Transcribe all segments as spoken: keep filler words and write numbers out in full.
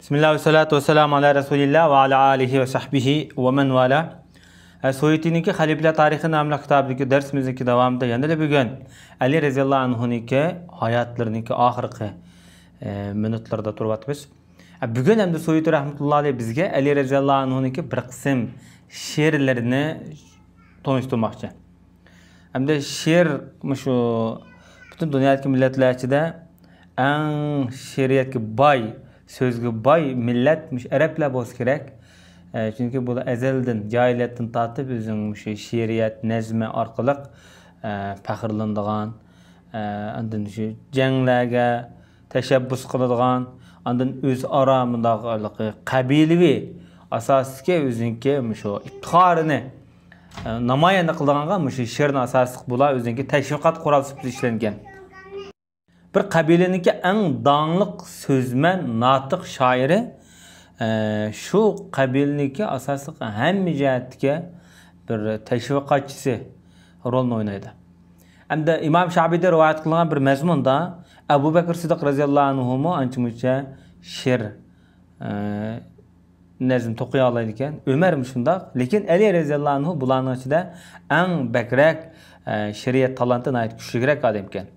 بىسمىللا ۋەسسالاتۇ ۋەسسالامۇ ئالا رەسۇلىللا ۋە ئالا ئالىھى ۋە سەھبىھى ۋە مەن ۋالا. ئە، سۇيۇتىنىڭكى خەلىپىلەر تارىخى ناملىق كىتابىدىكى دەرسىمىزنىڭكى داۋامىدا يەنىلا بۈگۈن ئەلى رەزىياللاھۇ ئەنھۇنىڭكى ھاياتلىرىنىڭكى ئاخىرقى، ئە، مىنۇتلىرىدا تۇرۇۋاتىمىز. ئە، بۈگۈن ئەمدى سۇيۇتى رەھمەتۇللاھى ئەلەيھى بىزگە ئەلى رەزىياللاھۇ ئەنھۇنىڭكى بىر قىسىم شېئىرلىرىنى تونۇشتۇرماقچى. ئەمدى شېئىر مۇشۇ پۈتۈن دۇنيادىكى مىللەتلەر ئىچىدە ئەڭ شېئىرىيەتكە باي، سۆزگە باي مىللەت مۇشۇ ئەرەبلەر بولسا كېرەك. ئە، چۈنكى بۇلار ئەزەلدىن، جاھىلىيەتتىن تارتىپ ئۆزىنىڭ مۇشۇ شېئىرىيەت، نەزمى ئارقىلىق، ئە، پەخىرلىنىدىغان، ئە، ئاندىن شۇ جەڭلەرگە تەشەببۇس قىلىدىغان، ئاندىن ئۆزئارا مۇنداق قەبىلىۋى ئاساستىكى ئۆزىنىڭكى مۇشۇ ئىپتىخارىنى، ئە، نامايان قىلىدىغانغا مۇشۇ شېئىرنى ئاساسلىق بۇلار ئۆزىنىڭكى تەشۋىقات قورالى سۈپىتىدە ئىشلەنگەن. بىر قەبىلىنىڭكى ئەڭ داڭلىق سۆزمەن، ناتىق شائىرى، ئە، شۇ قەبىلىنىڭكى ئاساسلىق ھەممە جەھەتتىكى بىر تەشۋىقاتچىسى رولىنى ئوينايدۇ. ئەمدى ئىمام شەئبىدىن رىۋايەت قىلىنغان بىر مەزمۇندا ئەبۇ بەكرى سىددىق رەزىياللاھۇ ئەنھۇمۇ ئانچە-مۇنچە شېئىر، ئە، نەزم توقۇيالايدىكەن. ئۆمەرمۇ شۇنداق. لېكىن ئەلى رەزىياللاھۇ ئەنھۇ بۇلارنىڭ ئىچىدە ئەڭ بەكرەك، ئە، شېئىرىيەت تالانتى ناھايىتى كۈچلۈكرەك ئادەمكەن.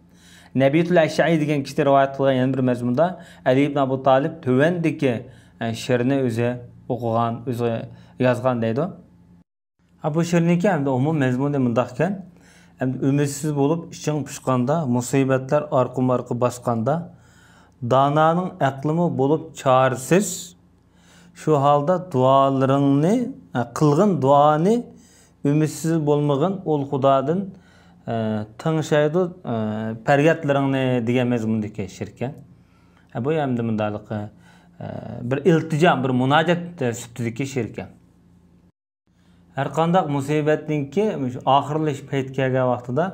نەبىيۇتۇل ئەششەئى دېگەن كىشى رىۋايەت قىلغان يەنە بىر مەزمۇندا ئەلى ئىبن ئەبۇ تالىپ تۆۋەندىكى، ئە، شېئىرنى ئۆزى ئوقۇغان، ئۆزى يازغان دەيدۇ. ھە، بۇ شېئىرنىڭكى ئەمدى ئومۇم مەزمۇنى مۇنداقكەن. ئەمدى ئۈمىدسىز بولۇپ ئىچىڭ پۇشقاندا، مۇسىبەتلەر ئارقىمۇ ئارقا باسقاندا، دانانىڭ ئەقلىمۇ بولۇپ چارىسىز، شۇ ھالدا دۇئالىرىڭنى، ھە، قىلغىن دۇئانى ئۈمىدسىز بولمىغىن ئۇل خۇدادىن، ئە، تىڭشايدۇ، ئە، پەريادلىرىڭنى دېگەن مەزمۇندىكى شېئىركەن. ھە، بۇ ئەمدى مۇنداقلىقى، ئە، بىر ئىلتىجا، بىر مۇناجات، ئە، سۈپىتىدىكى شېئىركەن. ھەر قانداق مۇسىبەتنىڭكى مۇشۇ ئاخىرلىشىش پەيتى كەلگەن ۋاقتىدا،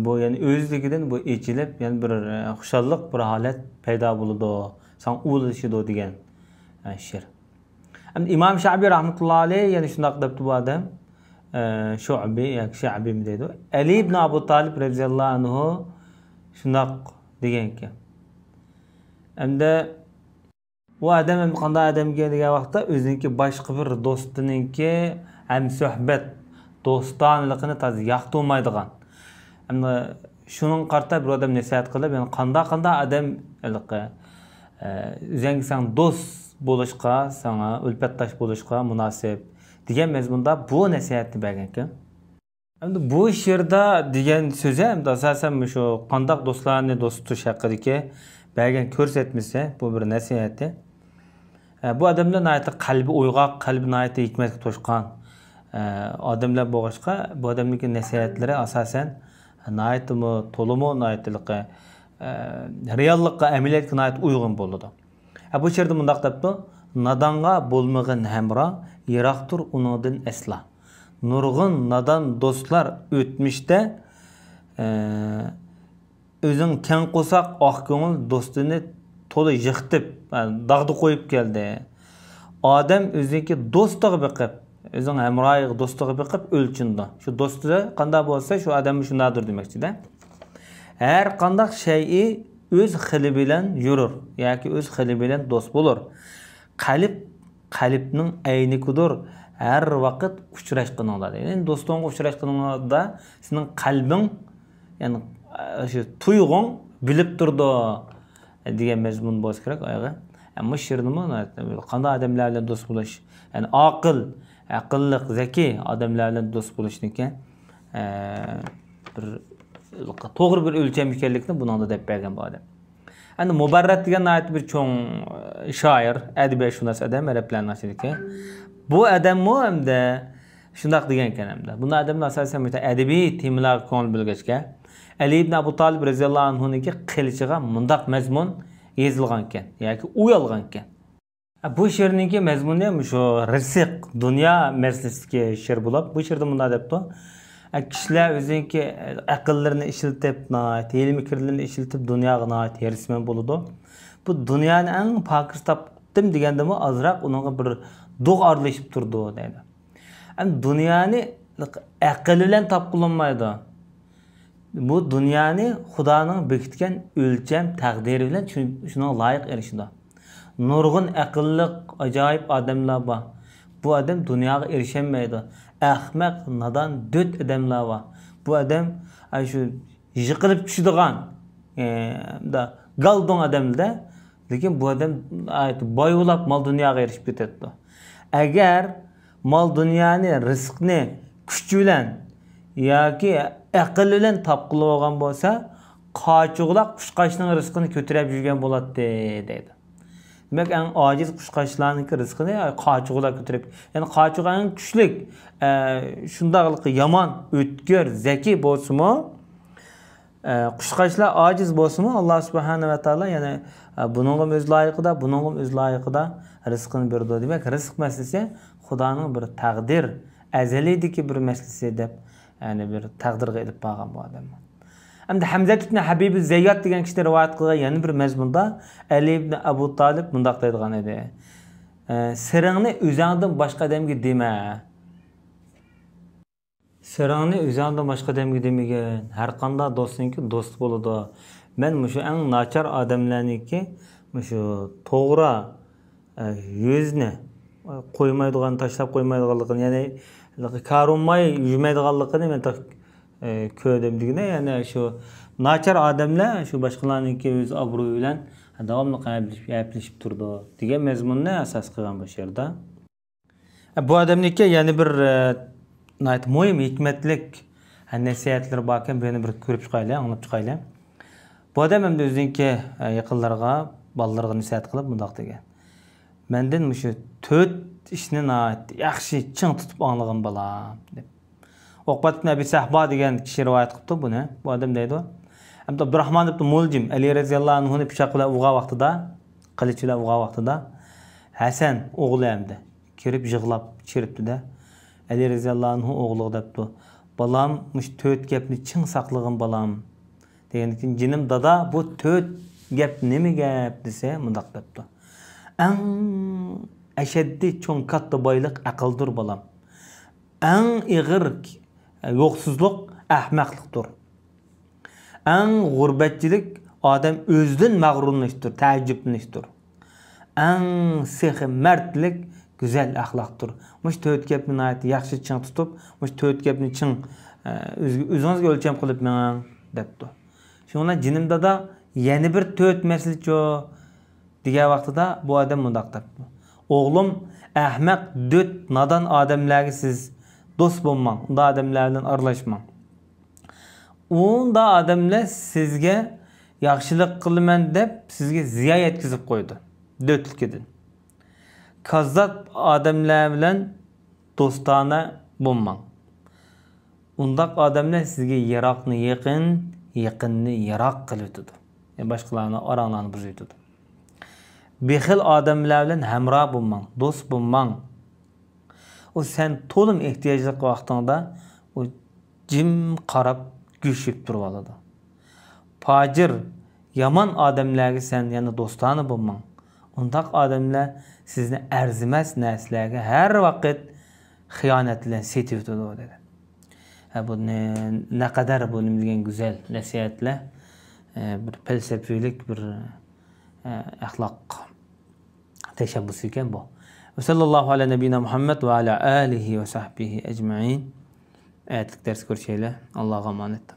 بۇ يەنە ئۆزلۈكىدىن بۇ ئېچىلىپ، يەنە بىر، ئە، خۇشاللىق، بىر ھالەت پەيدا بولىدۇ، ساڭا ئۇلىشىدۇ دېگەن، ئە، شېئىر. ئەمدى ئىمام شەئبى رەھمەتۇللا ئەلەيھ يەنە شۇنداق دەپتۇ بۇ ئادەم، ئە، شۇئبى ياكى شەئبىمۇ دەيدۇ. ئەلى ئىبن ئەبۇ تالىپ رەزىياللاھۇ ئەنھۇ شۇنداق دېگەنكەن. ئەمدى ئۇ ئادەم ھەم قانداق ئادەمكەن دېگەن ۋاقىتتا، ئۆزىنىڭكى باشقا بىر دوستىنىڭكى ھەمسۆھبەت، دوستانىلىقىنى تازا ياقتۇرمايدىغان. ئەمدى شۇنىڭغا قارىتا بىر ئادەم نەسىھەت قىلىپ، يەنى قانداق، قانداق ئادەم ھېلىقى، ئە، ئۆزۈڭگە سەن دوست بولۇشقا، ساڭا ئۈلپەتداش بولۇشقا مۇناسىپ دېگەن مەزمۇندا بۇ نەسىھەتنى بەرگەنكەن. ئەمدى بۇ شېئىردا دېگەن سۆزى ئەمدى ئاساسەن مۇشۇ قانداق دوستلارنى دوست تۇتۇش ھەققىدىكى بەرگەن كۆرسەتمىسى، بۇ بىر نەسىھەتى. ئە، بۇ ئادەملەر ناھايىتى قەلبى ئويغاق، قەلبى ناھايىتى ھېكمەتكە توشقان، ئە، ئادەملەر بولغاچقا، بۇ ئادەمنىڭكى نەسىھەتلىرى ئاساسەن ناھايىتىمۇ، تولىمۇ ناھايىتى، ئە، رېئاللىققا، ئەمەلىيەتكە ناھايىتى ئۇيغۇن بولىدۇ. ھە، بۇ شېئىردا مۇنداق دەپتۇ، نادانغا بولمىغىن ھەمراھ، يىراق تۇر ئۇنىڭدىن ئەسلا. نۇرغۇن نادان دوستلار ئۆتمۈشتە، ئە، ئۆزىنىڭ كەڭ قورساق، ئاق كۆڭۈل دوستىنى تولا يىقىتىپ، ئە، داغدا قويۇپ كەلدى. ئادەم ئۆزىنىڭكى دوستىغا بېقىپ، ئۆزىنىڭ ھەمراھىغا، دوستىغا بېقىپ ئۆلچىنىدۇ. شۇ دوستى قانداق بولسا، شۇ ئادەممۇ شۇنداقتۇر دېمەكچىدە. ھەر قانداق شەيئى ئۆز خىلى بىلەن يۈرۈر ياكى ئۆز خىلى بىلەن دوست بولۇر. قەلب قەلبنىڭ ئەينىكىدۇر، ھەر ۋاقىت ئۇچراشقىنىڭدا. يەنى دوستۇڭغا ئۇچراشقىنىڭدا سېنىڭ قەلبىڭ، يەنى، ئە، شۇ تۇيغۇڭ بىلىپ تۇرىدۇ، ئە، دېگەن مەزمۇن بولسا كېرەك ئايىغى. ئەمما شېئىرنىمۇ قانداق ئادەملەر بىلەن دوست بولۇش، يەنى ئاقىل، ئەقىللىق، زەكىي ئادەملەر بىلەن دوست بولۇشنىڭكى، ئە، بىر توغرا بىر ئۆلچەم ئىكەنلىكىنى بۇنىڭدا دەپ بەرگەن بۇ ئادەم. ئەمدى مۇبەررەت دېگەن ناھايىتى بىر چوڭ، ئە، شائىر، ئەدەبىياتشۇناس ئادەم، ئەرەبلەرنىڭ ئىچىدىكى. بۇ ئادەممۇ ئەمدى شۇنداق دېگەنكەن ئەمدى. بۇنداق ئادەملەر ئاساسەن مۇشۇ ئەدەبىي تېمىلارغا كۆڭۈل بۆلگەچكە، ئەلى ئىبن ئەبۇ تالىپ رەزىياللاھۇ ئەنھۇنىڭكى قىلىچىغا مۇنداق مەزمۇن يېزىلغانكەن ياكى ئۇيالغانكەن. بۇ شېئىرنىڭكى مەزمۇنى مۇشۇ رىزىق، دۇنيا مەسىلىسىدىكى شېئىر بولۇپ، بۇ شېئىردا مۇنداق دەپتۇ. كىشىلەر ئۆزىنىڭكى ئەقىللىرىنى ئىشلىتىپ، ناھايىتى ھىيلە-مىكىرلىرىنى ئىشلىتىپ، دۇنياغا ناھايىتى ھېرىسمەن بولىدۇ. بۇ دۇنيانى ئەڭ پاكىز تاپتىم دېگەندىمۇ ئازراق ئۇنىڭغا بىر دۇغ ئارىلىشىپ تۇرىدۇ دەيدۇ. ئەمدى دۇنيانى ئەقىل بىلەن تاپقىلى بولمايدۇ. بۇ دۇنيانى خۇدانىڭ بېكىتكەن ئۆلچەم تەقدىرى بىلەن شۇ-، شۇنىڭغا لايىق ئېرىشىدۇ. نۇرغۇن ئەقىللىق، ئاجايىپ ئادەملەر بار. بۇ ئادەم دۇنياغا ئېرىشەلمەيدۇ. ئەخمەق، نادان، دۆت ئادەملەر بار. بۇ ئادەم ئاشۇ يىقىلىپ چۈشىدىغان، ئە، گالدۇڭ ئادەمدە. لېكىن بۇ ئادەم بايىۋلاپ مال دۇنياغا ئېرىشىپ كېتەتتى. ئەگەر مال دۇنيانى، رىزىقنى كۈچ بىلەن ياكى ئەقىل بىلەن تاپقىلى بولغان بولسا، قاچا-قۇلاق قۇشقاچنىڭ رىزقىنى كۆتۈرۈپ يۈرگەن بولاتتى، دەيدۇ. دېمەك، ئەڭ ئاجىز قۇشقاچلارنىڭكى رىزقىنى قاچا-قۇلاق كۆتۈرۈپ، يەنى قاچا-قۇلاق ئەڭ كۈچلۈك، ئە، شۇنداقلىقى يامان، ئۆتكۈر، زەكىي بولسىمۇ، ئە، قۇشقاچلار ئاجىز بولسىمۇ، ئاللا سۇبھانە ۋە تائالا يەنە، ئە، بۇنىڭغىمۇ ئۆز لايىقىدا، بۇنىڭغىمۇ ئۆز لايىقىدا رىزقىنى بېرىدۇ. دېمەك، رىزىق مەسىلىسى خۇدانىڭ بىر تەقدىر، ئەزەلىيدىكى بىر مەسىلىسى دەپ، يەنى بىر تەقدىرگە ئېلىپ بارغان بۇ ئادەم. ئەمدى ھەمزەت ئىبن ھەبىبى زەييات دېگەن كىشىدىن رىۋايەت قىلغان يەنە بىر مەزمۇندا ئەلى ئىبن ئەبۇ تالىپ مۇنداق دەيدىغان ئىدى: ئە، سىرىڭنى ئۆزۈڭدىن باشقا ئادەمگە دېمە. سىرىڭنى ئۆزۈڭدىن باشقا ئادەمگە دېمىگىن. ھەر قانداق دوستنىڭكى دوستى بولىدۇ. مەن مۇشۇ ئەڭ ناچار ئادەملەرنىڭكى مۇشۇ توغرا، ئە، يۈزنى قويمايدىغان، تاشلاپ قويمايدىغانلىقىنى، يەنى كارىماي يۈرمەيدىغانلىقىنى مەن تېخى، ئە، كۆردۈم دېگىنى، يەنى شۇ ناچار ئادەملەر شۇ باشقىلارنىڭكى ئۆز ئابرۇيى بىلەن داۋاملىق ھەپلىشىپ، ھەپلىشىپ تۇرىدۇ دېگەن مەزمۇننى ئاساس قىلغان بۇ شېئىردا. بۇ ئادەمنىڭكى يەنە بىر، ئە، ناھايىتى مۇھىم، ھېكمەتلىك، ئە، نەسىھەتلىرى باركەن، بۇنى بىر كۆرۈپ چىقايلى، ئاڭلاپ چىقايلى. بۇ ئادەم ئەمدى ئۆزىنىڭكى، ئە، يېقىنلىرىغا، بالىلىرىغا نەسىھەت قىلىپ مۇنداق دېگەن: مەندىن مۇشۇ تۆت ئىشنى ناھايىتى ياخشى چىڭ تۇتۇپ ئاڭلىغىن، بالام، دەپ. ئوقبات ئىبن ئەبى سەھبا دېگەن كىشى رىۋايەت قىپتۇ بۇنى. بۇ ئادەم دەيدۇ: ئەمدى ئابدۇراھمان ئىبن مۇلجىم ئەلى رەزىياللاھۇ ئەنھۇنى پىچاق بىلەن ئۇرغان ۋاقتىدا، قىلىچ بىلەن ئۇرغان ۋاقتىدا، ھەسەن ئوغلى ئەمدى كىرىپ يىغلاپ چىرىپتۇ-دە. ئەلى رەزىياللاھۇ ئەنھۇ ئوغلىغا دەپتۇ: بالام، مۇشۇ تۆت گەپنى چىڭ ساقلىغىن، بالام، دېگەندىن كېيىن، جېنىم دادا، بۇ تۆت گەپ نېمە گەپ؟ دېسە، مۇنداق دەپتۇ: ئەڭ ئەشەددىي چوڭ كاتتا بايلىق ئەقىلدۇر، بالام. ئەڭ ئېغىر يوقسۇزلۇق ئەخمەقلىقتۇر. ئەڭ غۇربەتچىلىك ئادەم ئۆزىدىن مەغرۇرلىنىشتۇر، تەئەججۈپلىنىشتۇر. ئەڭ سېخىي مەردلىك گۈزەل ئەخلاقتۇر. مۇشۇ تۆت گەپنى ناھايىتى ياخشى چىڭ تۇتۇپ، مۇشۇ تۆت گەپنى چىڭ، ئە، ئۆزىگە-، ئۆزىڭىزگە ئۆلچەم قىلىپ مېڭىڭ، دەپتۇ. شۇڭا جېنىم دادا، يەنە بىر تۆت مەسىلىچۇ؟ دېگەن ۋاقتىدا بۇ ئادەم مۇنداق دەپتۇ: ئوغلۇم، ئەخمەق، دۆت، نادان ئادەملەرگە سىز دوست بولماڭ، ئۇنداق ئادەملەر بىلەن ئارىلاشماڭ. ئۇنداق ئادەملەر سىزگە ياخشىلىق قىلىمەن دەپ سىزگە زىيان يەتكۈزۈپ قويىدۇ، دۆتلۈكىدىن. كاززاپ ئادەملەر بىلەن دوستانە بولماڭ. ئۇنداق ئادەملەر سىزگە يىراقنى يېقىن، يېقىننى يىراق قىلىۋېتىدۇ. يەنى باشقىلارنى، ئاراڭلارنى بۇزۇۋېتىدۇ. بېخىل ئادەملەر بىلەن ھەمراھ بولماڭ، دوست بولماڭ. ئۇ سەن تولىمۇ ئېھتىياجلىق ۋاقتىڭدا ئۇ جىم قاراپ گۈشۈپ تۇرۇۋالىدۇ. پاجىر، يامان ئادەملەرگە سەن يەنە دوستانە بولماڭ. ئۇنداق ئادەملەر سىزنى ئەرزىمەس نەرسىلەرگە ھەر ۋاقىت خىيانەت بىلەن سېتىۋېتىدۇ، دېدى. ھە، بۇ نە-، نەقەدەر بۇ نېمە دېگەن گۈزەل نەسىھەتلەر. ئە، بىر پەلسەپىۋىلىك بىر، ئە، ئەخلاق تەشەببۇسى ئىكەن بۇ. ۋە ساللاللاھۇ ئەلا نەبىينا مۇھەممەد ۋە ئەلا ئالىھى ۋە سەھبىھى ئەجمەئىن. ئەتىلىك دەرس كۆرۈشەيلى. ئاللاغا ئامانەت.